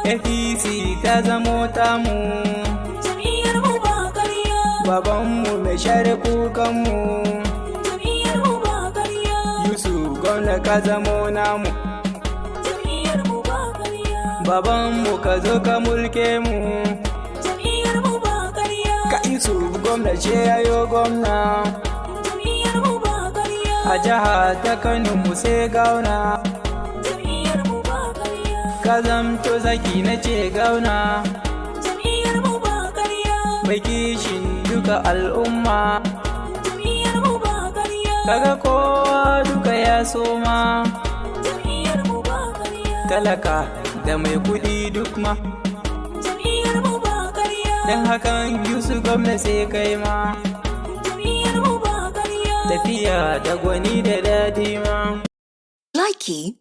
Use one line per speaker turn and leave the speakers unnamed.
APC ta zamo tamu.
Jam'iyyar mu ba ƙarya.
Babanmu mai share kukanmu.
Jam'iyyar mu ba ƙarya.
Yusuf Gwamna, ka zamo namu.
Jam'iyyar mu ba ƙarya.
Babanmu, ka zo ka mulke mu.
Jam'iyyar mu ba ƙarya.
Ka Yusuf Gwamna ce yayo gwamna.
Jam'iyyar mu ba ƙarya.
A jiha ta Kano mu sai gauna.
Jam'iyyar mu ba ƙarya.
Ka zamto zaki, na ce gauna.
Jam'iyyar mu ba ƙarya.
Mai kishin duka al'umma.
Jam'iyyar mu ba ƙarya.
Kaga kowa duka ya soma.
Jam'iyyar mu ba ƙarya.
Talaka da mai kudi duk ma.
Jam'iyyar mu ba ƙarya.
Don hakan, Yusuf Gwamna, sai kai ma.
Jam'iyyar mu ba ƙarya.
Tafiya da gwani da daɗi ma.
Likey.